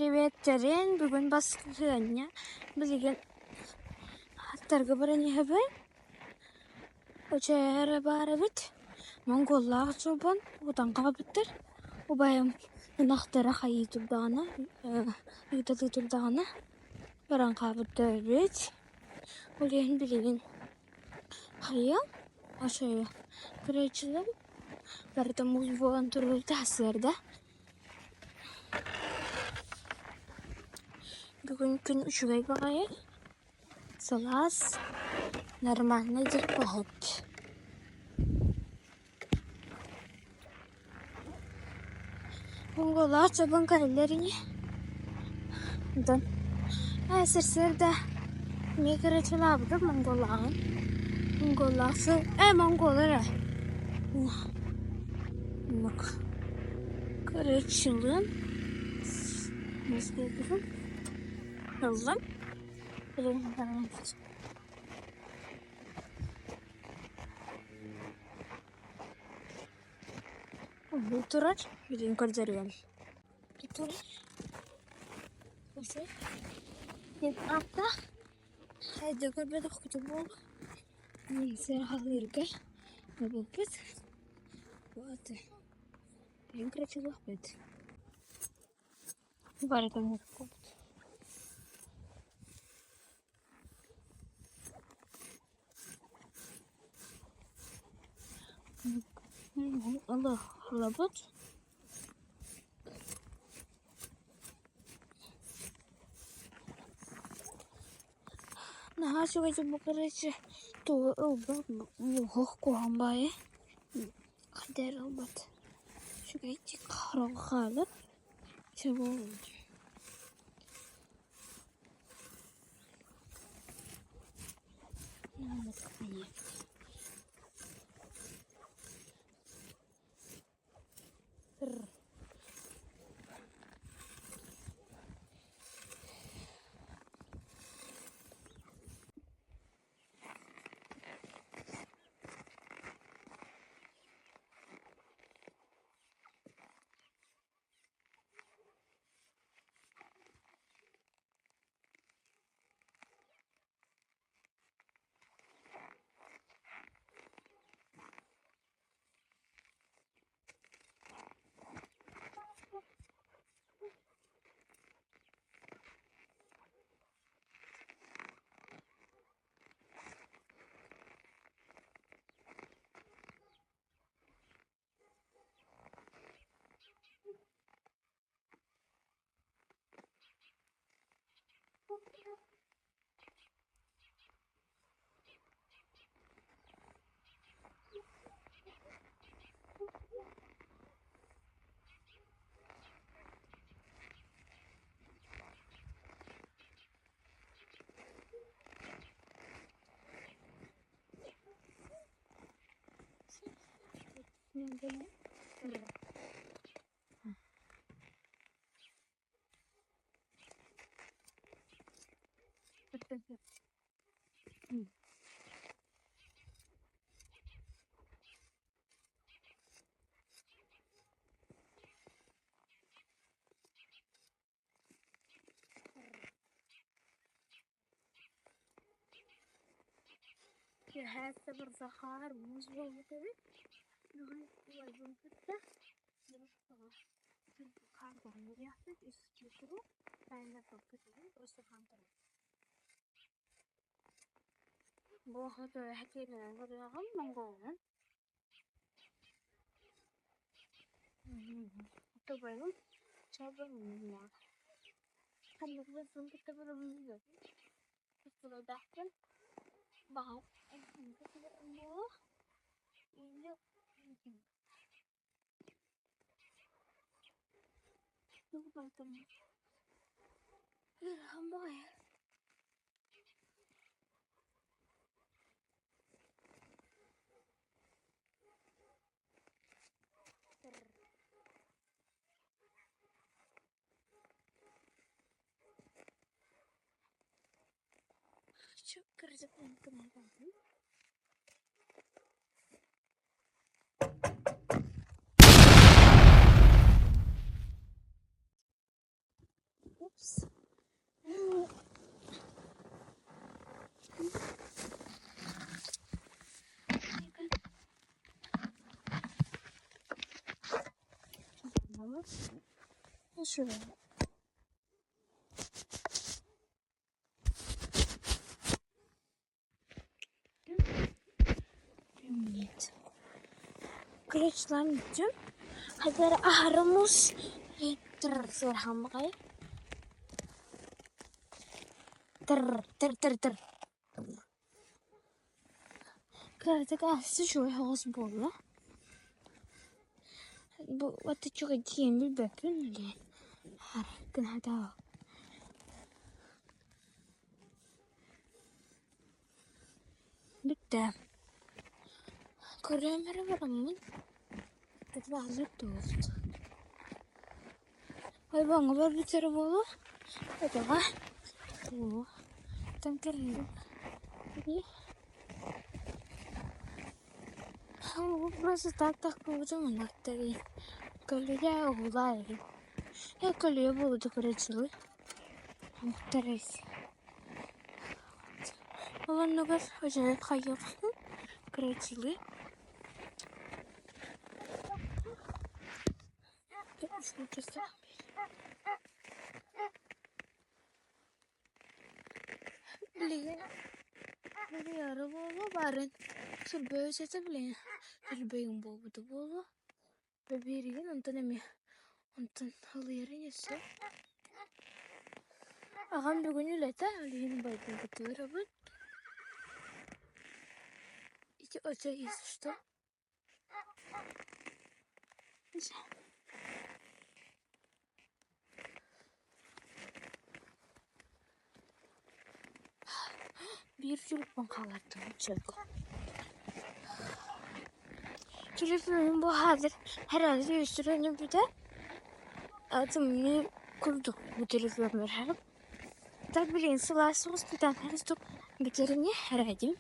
Приветтэрин, бүгүн баскыһыанньа билигин аттарга баран иһэбин. Очеро баар эбит, монголлаах чолбон утан хаалбыттар. Убайым ынахтара хайыы турдаҕына, ыыталыы турдаҕына баран хаалбыттар эбит. Ол иһин билигин хайа очеро көрөөччүлэр барыта муус буолан турбута сарсыарда. Бүгүн күн үчүгэй баҕайы, сылаас, нормальнай дьарыктаһыт. Монголлаах чобон кэлэллэр ини. Онтон ээ сарсыарда эмиэ кырачалаабытым монголлааҕын. Монголлаах ээ монгол эрэ. Оннук Көрөөччүлүүн ыллым. Бу турар, билигин көрдөрүөм. Ааттаах Хайда көрбөтөхпүт буолуо. Мин сыарҕалыырга буолбуппут. Вот. Мин кырачылыахпыт. Барытын куппут. Ылабыт. Наһаа үчүгэйдик бу короче тугу ылбат муоһух куһаҕан баайы хайда эрэ ылбат үчүгэйдик хараҕа хаалар Киэһээ сабырҕахаар муус буолбут эбит. Бүгүн убайбын кытта Упс. Короче, хайдах аһарымус тыр тыр тыр тыр Кыратык аахсы үчүгэй соҕус буолла. Бу вот үчүгэйдик билбэппин диэн гына Бүттэ. Көрөм эрэ бараммын Ойбоҥҥо барбыттара буолуо, өтөҕө туох кэллим Просто так тахпыбытым ынахтарый көлүйэ уһулаа ээ көлүйэ буолбута көрөөччүлэр Ол оннугар үчүгэй хайыахпын көрөөччүлэр Билигин утуйаары буолуо баарын сырбай өсөтө билигин сырбайым буолбута буолуо Бииригин онтон эмиэ онтон халыйарын өссө Аҕам бүгүн үлэтэ ол иһин убайбын кытта барабын Ити очо если что Биир телефон хааллардым оччолорго. Телефонум бу хаалар herhalde үстүрүнүбүтэ тымныы курдук бу телефоннор Так билигин сылаас соҕус бүтэн бүтэриҥи эрэйдим.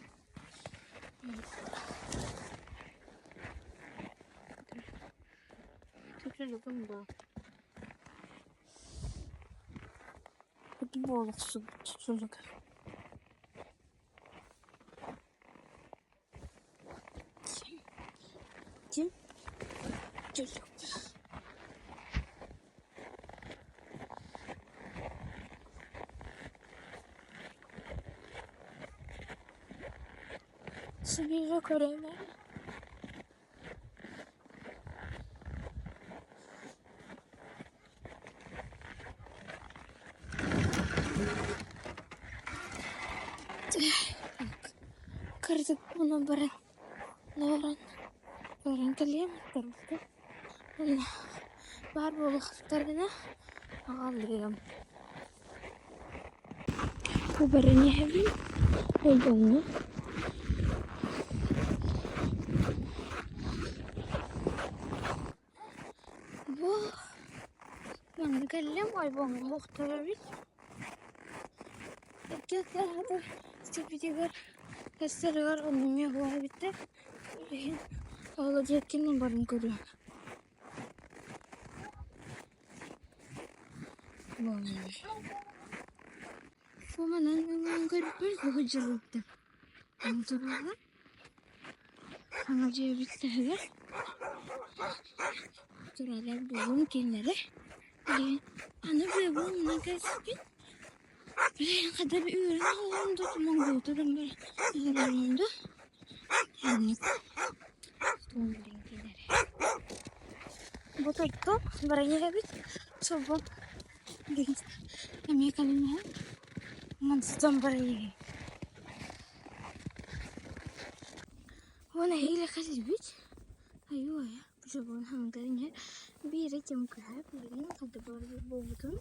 Буолуксубут Сибииргэ көрөммүн Кырдьык онон баран баран баран кэлиэм баар буолуохтарына аҕалыам. Бу баран иһэбин ойбоҥҥо Бу манна кэллим ойбоҥҥо охторобут Икки сарыгар оннуҥҥа эбиттэр Билигин холодильниккин баран көрүөм Бу манан көрбүт дьылыттан Саҥа дьиэбит таһыгар тураллар буолуом кинилэри. Билигин аны быабын онно кэлсиппит. Билигин хата үөрэн олорон да туман баран да инник туом билигин кинилэри. Бу тойто баран иһэбит. Собо билигин эмиэ кэлэн иһэн мансытан баран иһэбит. Уонна эһиги кэллибит айуу-айа бу хаҥкарын иһэр биирэ тимкаһа билигин хайдах буолбутун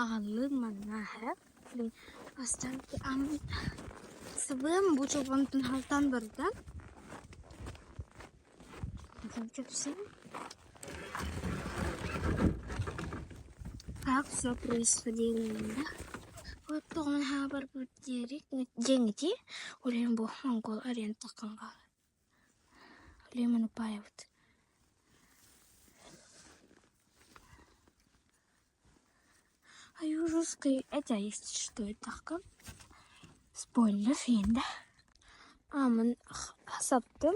аҕаллым манна астан сыбыам бу чолбонтон халтаан барда Как все происходило Вот тоҕон хаабарбыт диэри диэҥити ол иһин бу монгол арыйан таххан хаалар. Лемон упаивает. Русский это есть что это Спойлер иһин да. Аамын саптым,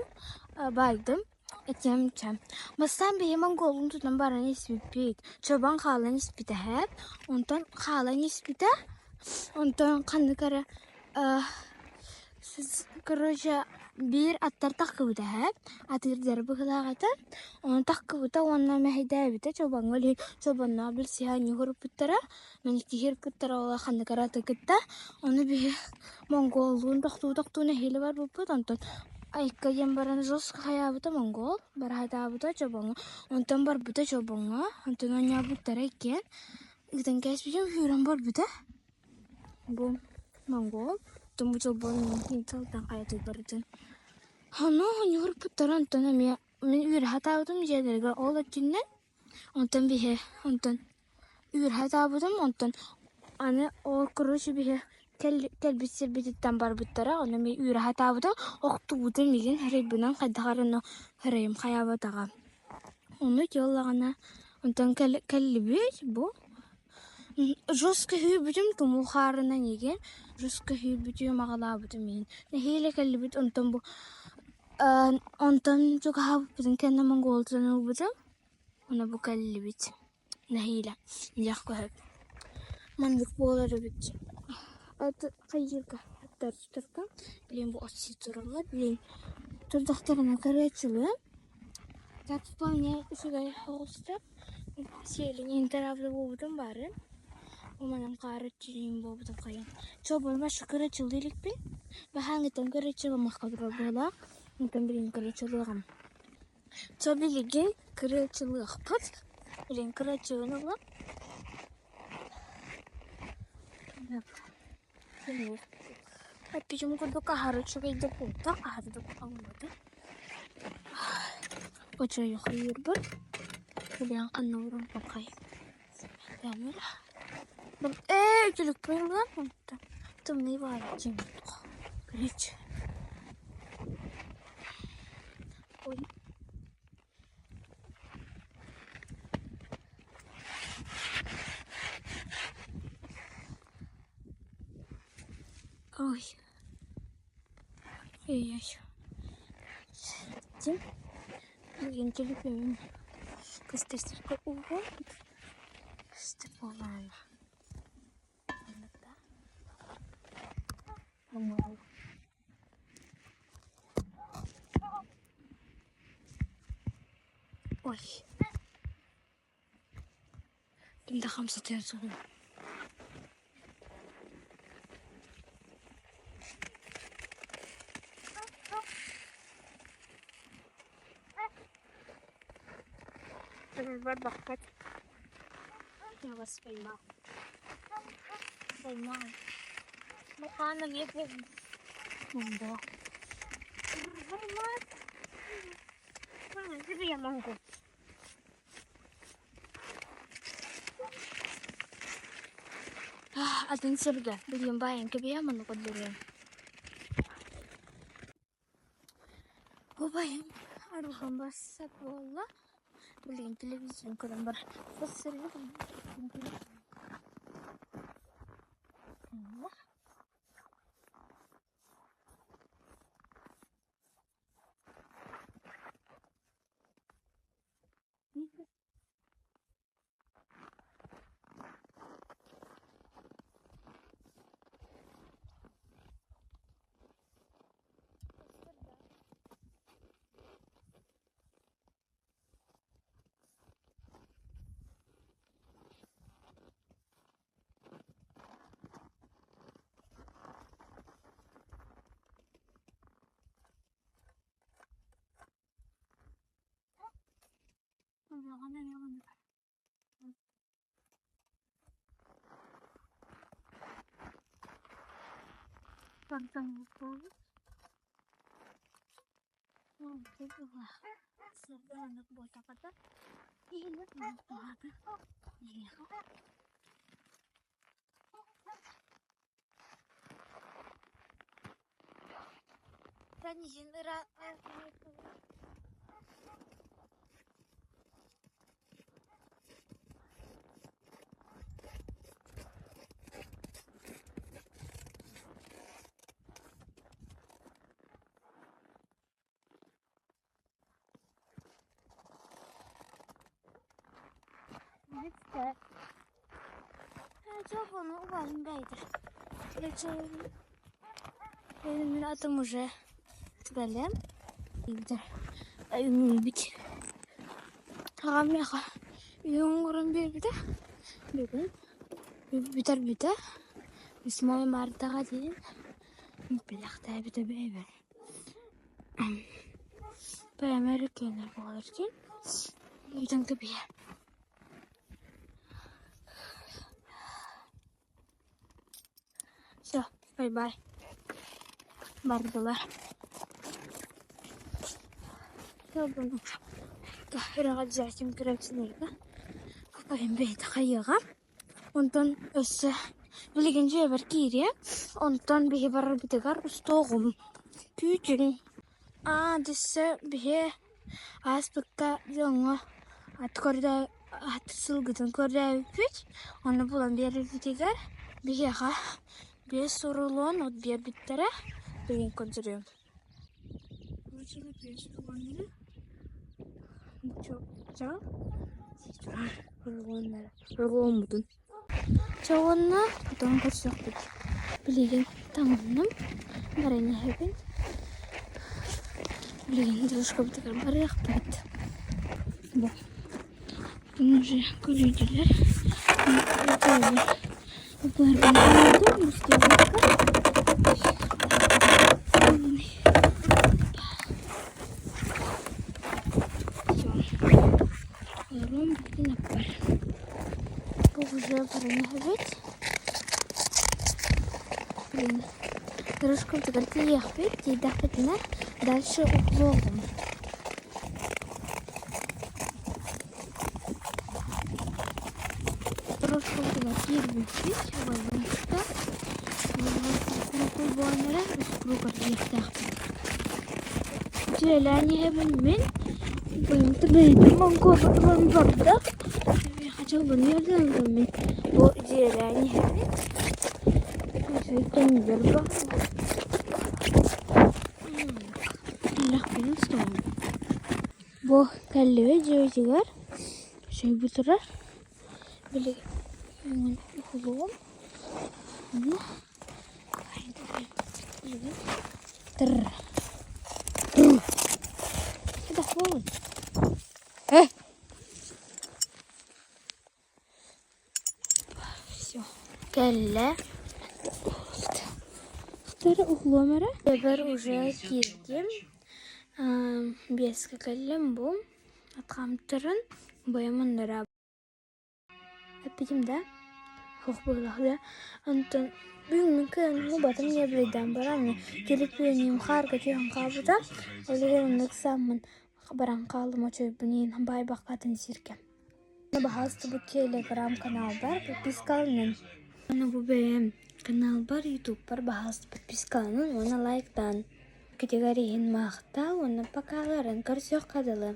баайдым, этиэм чэ. Бастаан биһи монголун тутан баран испиппит. Чобан хаалан испитэ һээп, онтон хаалан испитэ, онтон ханнык эрэ короче биир аттар таххыбыта һээп, атыырдары быһыылаах этэ. Ону таххыбыта уонна мэһэйдээбитэ чобаҥҥа илин чобонноох билсиһэ ньугуруппуттара. Мэниккиһир кыттар оҕо ханнык эрэ аты кытта, ону биһи монголлуун тохтуу-тохтуу нэһиилэ барбыппыт, онтон айка диэн баран жестко хайаабыта монгол, бараһатаабыта чобоҥҥо, онтон барбыта чобоҥҥо, онтон оонньообуттара иккиэн, ыытан кээспитим сүүрэн барбыта. Бу монгол, оттон бу чолбон сылтан хайатыы барытын. Ону оонньуурбуттара онтон эмиэ мин үөрэ сатаабытым дьиэлэригэр ол өттүнэн Онтон биһи онтон үөрэ сатаабытым, онтон аны ол короче биһи кэлбит сирбититтэн барбыттара, ону мин үөрэ сатаабытым, охтубутум игин харайбынан хайдах эрэ ону харайым хайаабатаҕа. Ону дьыалаҕына онтон кэллибит бу жестко сүүрбүтүм тумул хаарынан игин жестко сүүрбүтүм аҕалаабытым иһин нэһиилэ кэллибит онтон бу онтон чугаһаабыппытын кэннэ монголтан ылбытым. Ону бу кэллибит нэһиилэ дьиэх көһөп маннык буолар эбит ат хайыырга аттар тутарга билин бу от сии тураллар билин турдахтарына көрөөччүлүөн так вполне үчүгэй оҕуста сиэлин интеравлы буолбутум баарын уманан хаары чилиин буолбутум хайын чобурума көрөөччүлүү иликпин баһааҥҥыттан көрөөччү махха турар быһыылаах онтон билин көрөөччүлүөҕүм Чэ билигин кырыаччылыахпыт, билигин кырыаччыбын ылан эппитим курдук аһары үчүгэйдик буолта, аһары да куһаҕан Очойохойуурбун билигин ханна олорорбун Ээ үтүлүкпүн ылан тымныы баҕайы Короче Ой. Ой. Ой-ой. Билигин төлөпүөммүн көстөр сиргэ уурун. Көстөр буоллаҕына Ой. Ким да хамсатыан суоҕун. Барбаккат. Я вас поймал. Поймал. Да. Я могу. Атын сиргэ билигин баайан кэбиһэ манна көрдөрүөм. Убайым арҕам барсар буолла. Билигин телевизорын көрөн барар. Чолбону убайым бэйдэ. Мин атым уже бэлэм. Үҥүүбүт. Аҕам миэхэ үйэ оҥорон биэрбитэ. Бүгүн бүтэр-бүтэ. Восьмое мартаҕа диэн бэлэхтээбитэ бэйэбэр. Бэйэм эрэ буолар диэн ыытан кэбиһэ. Все, bye-bye. Бардылар. Үрэҕэ көрөөччүлэргэ Убайым бэйэтэ хайыаҕа. Онтон өссө билигин дьиэбэр киириэ. Онтон биһи барарбытыгар устуоҕум. Күүтүҥ. Аа, дьэ биһи ааспыкка дьоҥҥо ат көрдөө ат сылгытын көрдөөбүппүт. Ону булан биэрбитигэр биһиэхэ биэс урулуон от биэрбиттэрэ. Билигин көрдөрүөм. Рулонмутун. Чэ уонна потом көрсүөхпүт. Билигин таҥынным, баран иһэбин. Билигин дедушкабытыгар барыахпыт. Бу. Уже көрүүдүлэр. Уже баран иһэбит. Блин, дорожкабытыгар тиийиэхпит, тиийдэхпитинэ дальше уклоҕум. Дорожкабытыгар киирбиппит, убайбын кытта. Курукуй буолан эрэр, курукар тиийиэхтээхпит. Дьиэлээн иһэбин мин, убайым бэйэтин моҥкуобутунан барда. Хачалбын үөрдэн мин бу дьиэлээн иһэбин. Үчүгэй баар. Элэхпинэн стоҕум. Бу кэллибит дьиэбитигэр үчүгэй турар. Билигин уһулуом. Ону Тр. Хайдах буолуй? Э! Все. Кэллэ. Второй углом эрэ. Эбэр уже киирдим. Биэскэ кэллим бу. Атхамтарын бойомуннара Эппитим да, суох буоллах да. Онтон бүгүн мин кыайан уубатым ньиэбилэйдээн баран телепүөнүм хаарга түһэн хаалбыта. Ол иһин оннук сааммын баран хааллым очуйбун иһин баайбакка атын сиргэ. Баһаалыстыбыт телеграм-каналбар подпискаланын. Уонна бу бэйэм каналбар ютубпар баһаалыста подпискаланын уонна лайктаан. Кытыгар иһин махтал уонна покаларын көрсүөххэ дылы.